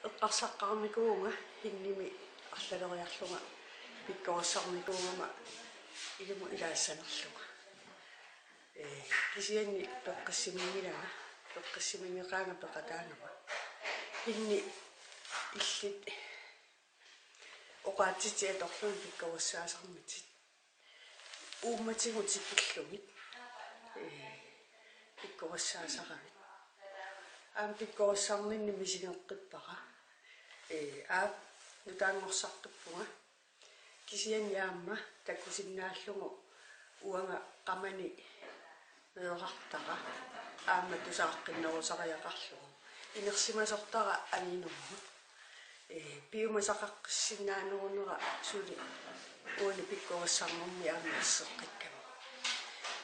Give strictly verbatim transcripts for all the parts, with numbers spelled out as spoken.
Eqqarsaqqaarnikuuvunga Hinnimi arlaleriarlunga pikkorissarnikuugama ilumut ilaassanerlunga. Ee, kisianni peqqissiminngilara, peqqissiminngeqaanga peqataagama. Hinni illit oqaatsitit atorlugit pikkorissaasarmatit. Uummatigut tikillugit, ee, pikkorissaasaravit. Aamma pikkorissarninni misigeqqippara. Ee, aap, nutaanngorsartuuppunga. Kisianni aamma takusinnaallugu uanga qamani meerartara aamma tusaaqqinnerusariaqarlugu. Inersimasortara anginermut. Ee, piumasaqaqqissinnaanerunera suli uani pikkorissarnermi aamma erseqqikkama.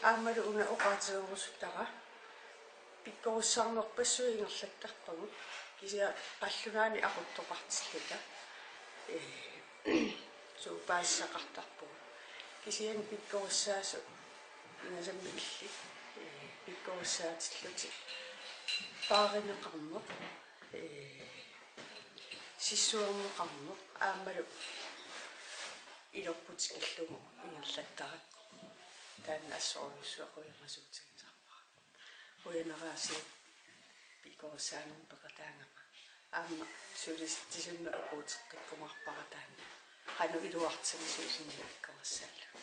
Aammalu una oqaatigerusuttara pikkorissarnerpassuit ingerlattarpagut, kisianni qallunaanit aquttoqartilluta. Ee, suu paasisaqartarpugut. Kisianni pikkorissaasut ingasammik illit, ee, pikkorissaatillutit paarineqarneq, ee, sissuerneqarneq aammalu ilerput tikillugu ingerlattarakku. Taanna assorujussuaq qujanarsuutigisarpara. Qujanaq aasiit pikkorissaanermut peqataagama. Aamma sulisitsisunik oqaaseqqikkumaarpara taanna. Qanoq iluartinnarsuusinni pikkorissaallugu.